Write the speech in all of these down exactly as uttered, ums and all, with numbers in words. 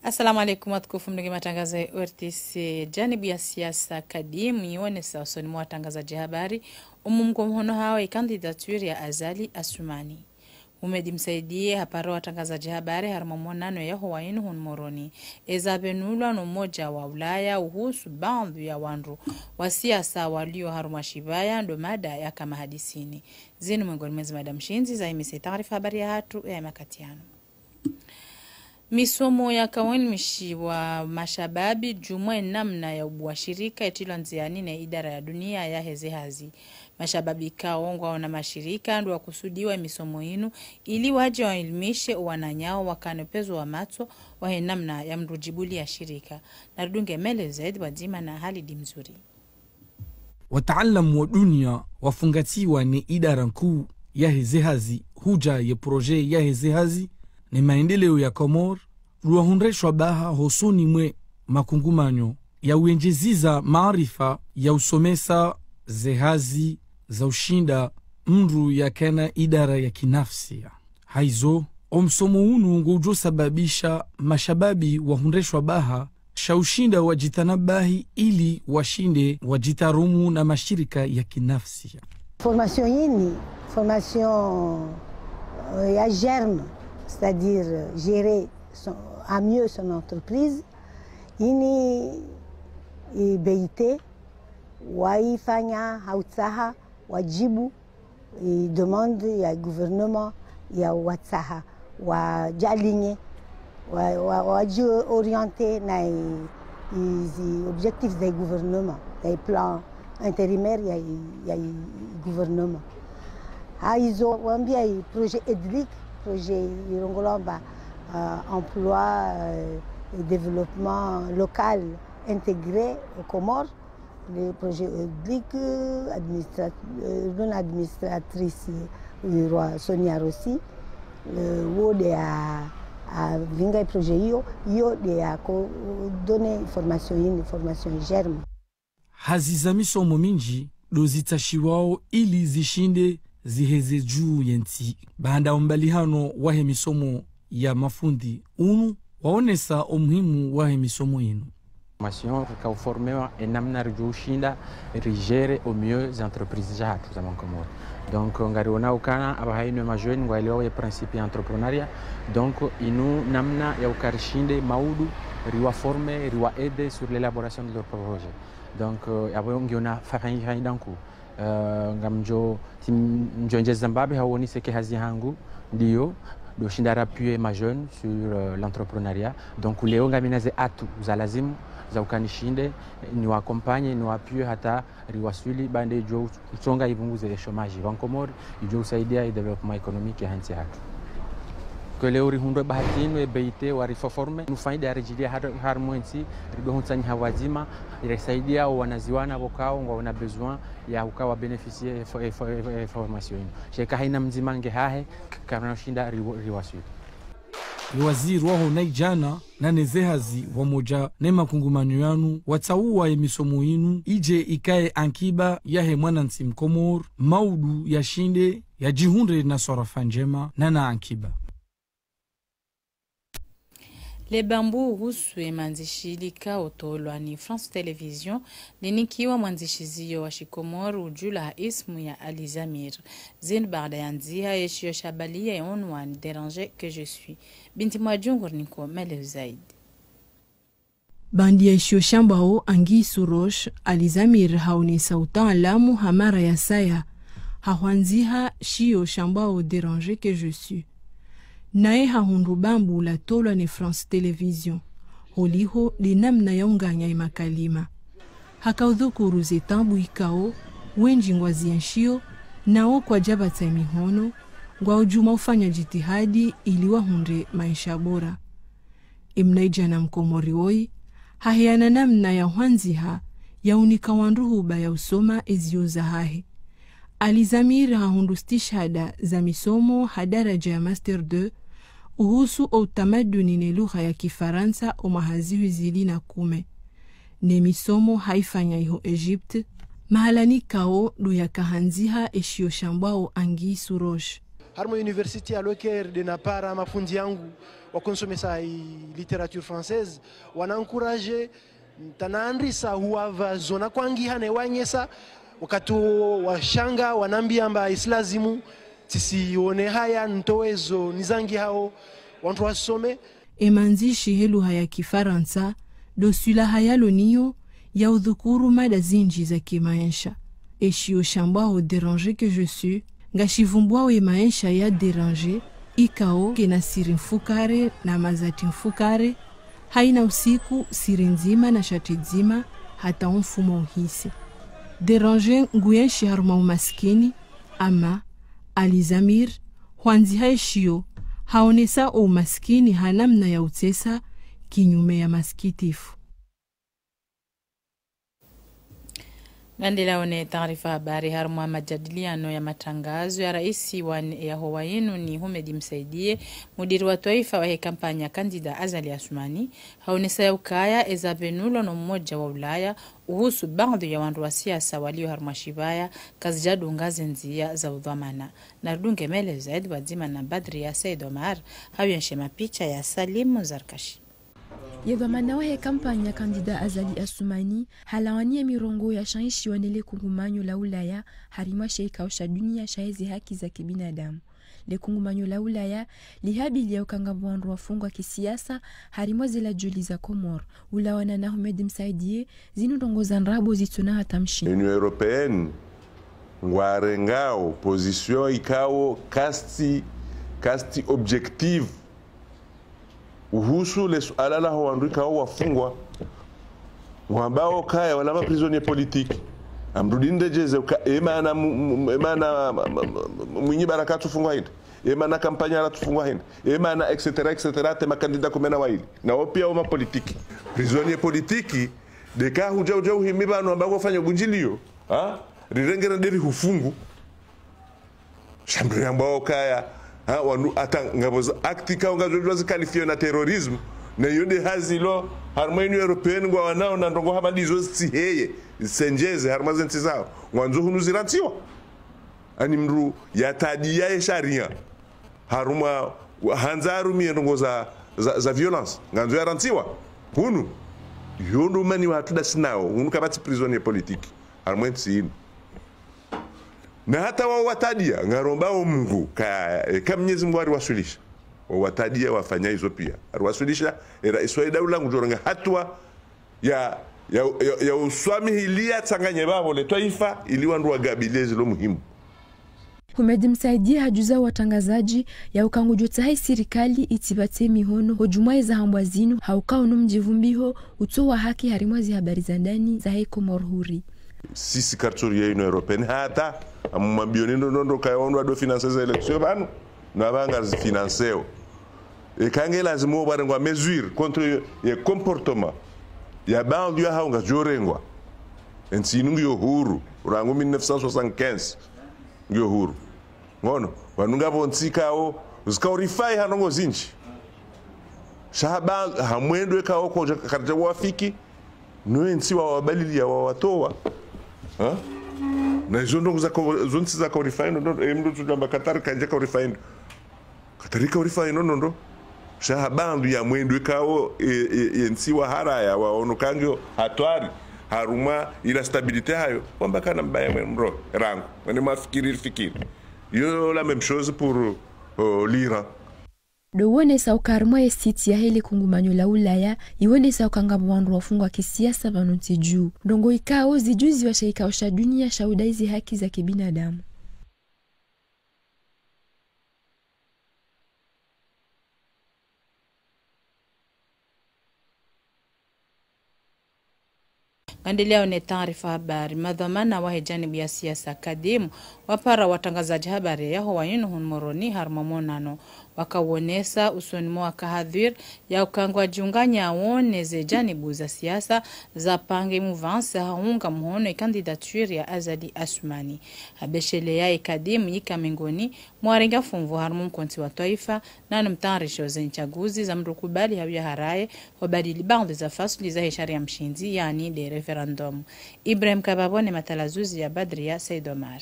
Assalamu alaikum, watukufu mdungao matangazo ya O R T C. Janibu ya siasa kadimu yionesa usoni mwa watangazaji habari, umumgo mhono hawo ye candidature ya Azali Assoumani. Houmed Msaidié hapara watangazaji habari harumwa monano yaho wa inu hunu Moroni. Eza pvenulwa no Umoja wa Ulaya uhusu baadhwi ya wandru wa siasa walio harumwa shibaya ndo mada yaka mahadisini. Zinu mwengoni mwa ze mada mshindzi za imise taarifa habari yahatru ya makati yanu. Misomo ya kawaida mishiwa mashababi djumwa ye namna ya ubuwa shirika itrilwa ndziani ne idara ya dunia yahe ze hazi. Mashababi kao ngwaona mashirika ndo wakusudiwa misomo inu ili waje wailimishe owananyawo wakane upvezo wa matso wahe namna ya mdru djibuliya shirika. Narudunge mele zaidi pvwadzima na Halidi Mzuri. Wataalamu wa dunia wafungatiwa ne idara nkuu yahe ze hazi hudja ye projet yahe ze hazi ne maendeleo ya Komori, ruwahundreshwa baha hosoni mwe makungumanyo ya uendjeziza maarifa ya usomesa ze hazi za ushinda mndru yakana idara ya kinafsia. Haizo, omsomo unu ngoudjo sababisha mashababi wahundreshwa baha sha ushinda wadjitanabahi ili washinde wadjitarumu na mashirika ya kinafsia. Formation ini, formation, euh, ya germe, c'est-à-dire gérer son, à mieux son entreprise. Ini, i B I T, waifanya ha utsaha wadjibu i demande ya gouvernement ya watsaha, wadjalinye, wa, wa, wadji orienté na i, i, zi objectifs za gouvernement, na i plan intérimaire ya, ya gouvernement. Haizo wambia i projet EDLIC, projet irongolwa amba, euh, emploi, euh, et développement local intégré aux Comores. Le projet EDLIC, euh, administra-, euh, non administratrice, euh, roi Sonia Rossi, euh, wo de a, a vinga projet iyo, iyo de a ko donner formation ini, formation germe. Hazi za misomo mindji ndo zitsashiwao ili zishinde ziheze dju yentsi. Baanda umbalihano wahe misomo ya mafundi unu, waonesa omuhimu wahe misomo inu. Formation rika uformewa enamna ridjo ushinda rigérer au mieux za entreprise zahatru za Makomori. Donc, ngariona ukana apvaha inu ema jeunes ngwaelewa ye principe ya entrepreneuriat. Donc, inu namna ya ukarishinde maudu, riwaforme, riwaaider sur l'élaboration de leur projet. Donc, euh, apvo ngiona fa-, fa-, faida nkuu. Euh, ngamdjo, ti mdjo ndjeza mbapvi hawonise ke hazi hangu, ndiyo, ndo shinda rappuyer ma jeunes sur, euh, l'entrepreneuriat. Donc, leo ngamina ze atouts za lazimu, za ukanishinde, niwa accompagner, niwa appuyer hata riwaswili, bande idjo utsonga ipvunguze chômage. Pvanu Komori, idjo usaidia i développement économique ya hantsi hatru. Ke leo rihundre bahati inu, e B I T wariforme, inu faida yaridjilia har-, harumwa entsi, rido huntsanyiha pvwadzima, irisaidia owanazioni pvokao ngwaona besoin ya uka wa bénéficier e fo-, e fo-, e fo-, e formation inu. Sha eka haina mdzima nge hahe, karina ushinda riwo-, riwaswili. Ye waziri waho naidjana na ne ze hazi pvamodja ne makungumanyo yanu watsauwa ye misomo inu idje ikaye ankiba yahe mwanantsi Mkomori, maudu yashinde yadjihundre na swarafa ndjema na na ankiba. Le bambu uhusu ye mandzishi likao tolwa ni France Télévisions linikiwa mwandzishi ziyo wa shikomori udjulwa ha ismu ya Ali Zamir. Zinu baada ya ndziha ye shiyo sha baliya ye unwani Déranger que je suis. Binti Mwadjungu riniko maelezo zaidi. Baanda ya shiyo shambwao Anguille sous roche, Ali Zamir haonesa utaalamu ha mara ya saya ha hwandziha shiyo shambwao Déranger que je suis. Naye hahundru bambu latolwa ne France Télévisions, holiho le namna ya unganya ye makalima. Haka udhukuru ze taabu ikao wendji ngwazienshio, nawo kwadjapvatsa ye mihono, ngwao djuma ufanya djitihadi ili wahundre maesha bora. Emnaidjana Mkomori woyi, haheyana namna ya hwandziha ya unika wandru huba ya usoma eziyo zahahe. Ali Zamir hahundru stishada za misomo ha daraja ya Master deux, uhusu o utamaduni ne lugha ya Kifarantsa o mwaha zihwi zili na kume. Ne misomo haifanya iho Egypte, mahala nikao ndo yaka handziha eshiyo shambwao Anguille sous roche. Harumwa université ya Le Caire nde napara mafundi yangu wakonsomesa i littérature française, wana encourager, tanaandrisa huwava zona kwangi hane wanyesa, wakati wo washanga wanambia amba isilazimu, tsisione haya ntowezo nizangi hao, wantru wasome. Emandzishi he luha ya kifarantsa, ndo swilaha yalo niyo ya udhukuru mada zindji za kimaesha. Eshiyo shambwaho Déranger que je suis, ngashivumbwao emaesha ya déranger, ikao kena siri mfukare na mazati mfukare, haina usiku siri ndzima na shati dzima, hata omfumo uhise. Déranger nguyenshi harumwa umasikini, ama Ali Zamir, hwandziha eshiyo, haonesa o umasikini ha namna ya utsesa, kinyume ya masikitifu. Ngandelao ne taarifa habari. Harumwa majadiliano ya matangazo ya raisi wa n-, ya howa yinu ni Houmed Msaidie, mudiri wa twaifa wahe kampanya kandida Azali Assoumani, haonesa ya ukaya eza pvenulo no Umoja wa Ulaya uhusu baadhwi ya wandru wa siasa walio harumwa shivaya kazijadunga ze ndzia za udhwamana. Narudunge melezo zaidi pvwadzima na Badria Said Omar, hawuyenshe mapicha ya Salim Zarkashi. Ye dhwamana wahe kampanya kandida Azali Assoumani halawani ye mirongo ya shaishiwa ne le kungumanyo la Ulaya harimwa she ikao sha dunia sha ezi haki za kibinadamu. Le kungumanyo la Ulaya lihabilia ukaya ngapvo wandru wafungwa kisiasa harimwa zila joli za Komori. Ulawana na Houmed Msaidie, zinu ndrongoo za ndrabo zitsuna hata mshini. Union Européenne ngwarengao position ikao kasti, kasti objective uhusu le suala laho wandru ikao wafungwa. Ngwambao kaya wala ma prisonniers politiques. Amrudi ndejeze uka, emana mu-, mu-, emana, ma-, ma-, ma-, Mwinyi Baraka tsufungwa hindri. Emana Kampanyara tsufungwa hindri. Emana, et cetera, et cetera, te makandida kume na waili. Na wo pia wo mapolitiki. Prisonniers politiques, ndeka hudja, hudja uhimi pvanu amba ngofanya ubundjiliyo. Ha? Rirengera nderi hufungu. Sha mndru yambwao kaya, ha, wanu hata ngapvo za acte ikao ngazodjuwa zikalifio na terrorisme, na iyo nde hazi lo, harumwa Union Européenne ngwawanao na ndrongoo hama ndizo zitsiheye, zitsenjeze, harumwa ze ntsi zao. Ngwandzo hunu zirantsiwa. Ani mndru yatadia ye sharia. Harumwa, handza harumie ndrongoo za, za, za violence. Ngandzo yarantsiwa. Hunu. Iyo ndo umani wahatru ndasi nao. Hunu kapvatsi prisonniers politiques. Harumwa entsi inu. Na hata wao watadia, ngarombao Mungu, ka, eka Mwenyezi Mungu hariwaswilisha. Wao watadia wafanya izo pia. Hariwaswilisha, era iswaida ulangu jorenga hatua ya, ya, ya, ya uswamihilia tsanganye pvapvo le twaifa, ili wandru wagabilie zilo muhimu. Houmed Msaidie hajuza watrangazadji ya uka ngudjotsaha ye sirikali itsipvatse mihono, hodjumwa eza hambwa zinu, ha uka unu mdjivumbiho, utso wa haki harimwa zi habari za ndani za he Komori huru. Sisi kartsuri ya Union Européenne hata, amumwambio ni ndo ndo ndo kaya wandru wado financer ze élections pvanu, na pvanga zifinanceo. Eka nge lazimu wo pvarengwa mesure contre ye comportement ya baadhwi ya hao ngazidjorengwa. Entsi inu ngiyo huru, rangu mille neuf cent soixante-quinze, ngiyo huru. Ngono, wanu ngapvo ntsi ikao, zikao rifai ha ndrongoo zindji. Sha haba, ha mwendo ikao kodja, karidja wafiki, no entsi wawabalilia wawatowa. Ha? Na izo ndrongoo zako, zo ntsi zakao rifai, ndo, ndo, e mndru tsudjamba Qatar kandja kao rifai, ndo. Qatar kao rifai, ndo, ndo, ndo. Sha haba ndu ya mwendo ikao, e, e, e ntsi waharaya, waono kangio, hatwari, harumwa, ila stabilité hayo, wamba kana mbaya mwe mro, rangu, mwene mafikiri, fikiri. Yo la même chose pour, euh, l'Iran. Ndo wonesa uka harimwa ye site ya hele kungumanyo la Ulaya, iwonesa uka ngapvo wandru wafungwa kisiasa pvanu ntsi dju. Ndrongoo ikao zidjuziwa sha ikao sha dunia sha udai zi haki za kibinadamu. Ngandeleyao ne taarifa habari. Madhwamana wahe janibu ya siasa kadimu wapara watrangazadji habari yaho wayinu hunu Moroni harumwa monano. Wakawonesa usoni mwa kahadhwir ya uka ngwadjiunganyao ne ze janibu za siasa za pange mouvance ha hunga muhono ye candidature ya Azali Assoumani. Habesheleya ye kadimu yika mengoni mwa warenga funvu harumwa mkontsi wa twaifa, nano mtayarisho ze ntsaguzi za mndru kubali hauya haraye, wabadili baadhwi za fasli zahe sharia mshindzi, yaani nde référendum. Ibrahim Kababo ne matalazuzi ya Badria Said Omar.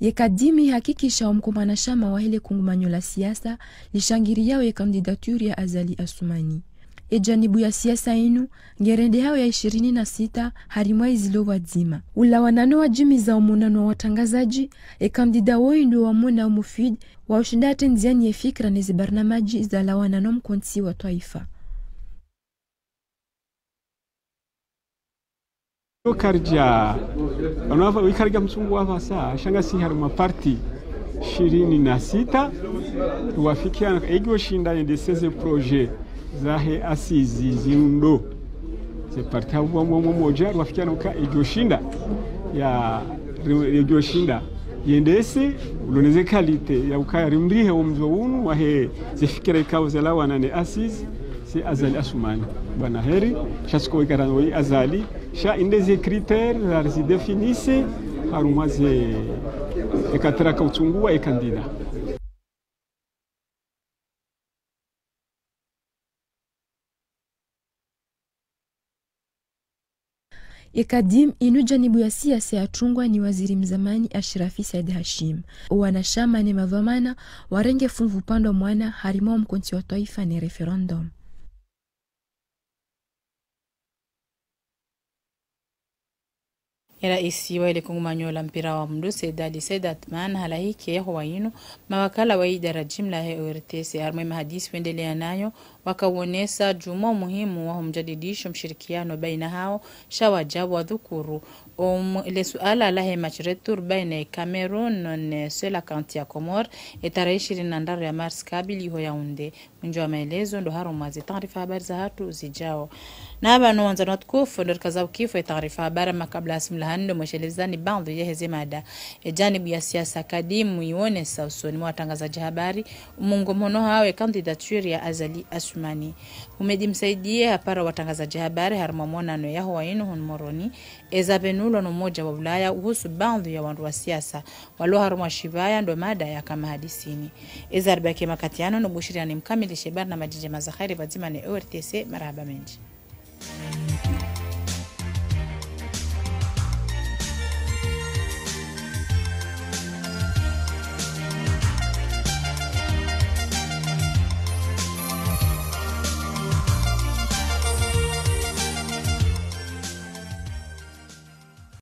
Ye Kadim ihakikisha omkomana shama wahe le kungumanyo la siasa lishangiriyao ye candidature ya Azali Assoumani. Ye janibu ya siasa inu ngerendehao ya ishirini na sita harimwa izilo pvwadzima. Ulawana no wajimiza omonano wa watrangazaji, ye kandida woyi ndo wamona o mufid wa ushinda atrendziani ye fikira ne ze barnamaji zalawana no mkontsi wa twaifa. Yo karja, pvanu apva, wi karja mtsungu apvasa, sha ngasi harimwa parti ishirini na sita, riwafikiana, edjo shinda yendese ze projet zahe assises zinu ndo. Ze parti hapvo mwa mwa moja, riwafikiana uka edjo shinda, ya, ri-, edjo shinda yendese, uloneze qualité ya ukaya rimrihe omzo unu wahe ze fikira ikao zalawana ne assises, si Azali Assoumani. Bwana heri, sha siko ikara no Azali, sha inde ze critères za rizidéfinisse harumwa ze, eka tara ka utsunguwa ye candidat. Ye Kadim inu janibu ya siasa yatrungwa ni waziri mzamani Achirafi Said Hachim. Owanashama ne madhwamana warenge funvu pvandwa mwana harimwa omkontsi wa twaifa ne référendum. Ye raisi wahe le kungumanyo la mpira wa mndru Said Ali Said Athman halahiki ye howa inu mawakala wa idara jimla he ORTC harimwa ye mahadisi wendelea nayo wakawonesa djumwa umuhimu wa humjadidisho mshirikiano baina hawo sha waja wadhukuru om-, le suala lahe match retour baina ye Cameroun ne Cœlacanthes ya Comores ye tarehi ishirini na ndraru ya mars kabili ho Yaoundé. Mwinjo wa maelezo ndo harumwa ze taarifa habari zahatru zijao. Na pvanu wandzani watukufu ndo rikaza ukifu ye taarifa habari, ama kabla ya simlahani ndo mweshelezani baadhwi yahe ze mada. Ye janibu ya siasa Kadim iwonesa usoni mwa watrangazaji habari umungo mhono hawo ye candidature ya Azali Assoumani. Houmed Msaidié hapara watrangazaji habari harimwa monano ya howa inu hunu Moroni, eza pvenulwa no Umoja wa Ulaya uhusu baadhwi ya wandru wa siasa walo harumwa shivaya ndo mada yaka mahadisini. Eza ribaki makati yanu no bushiriani mkamilishe barnamaji ndjema za kheri pvwadzima ne ORTC, marahaba mendji.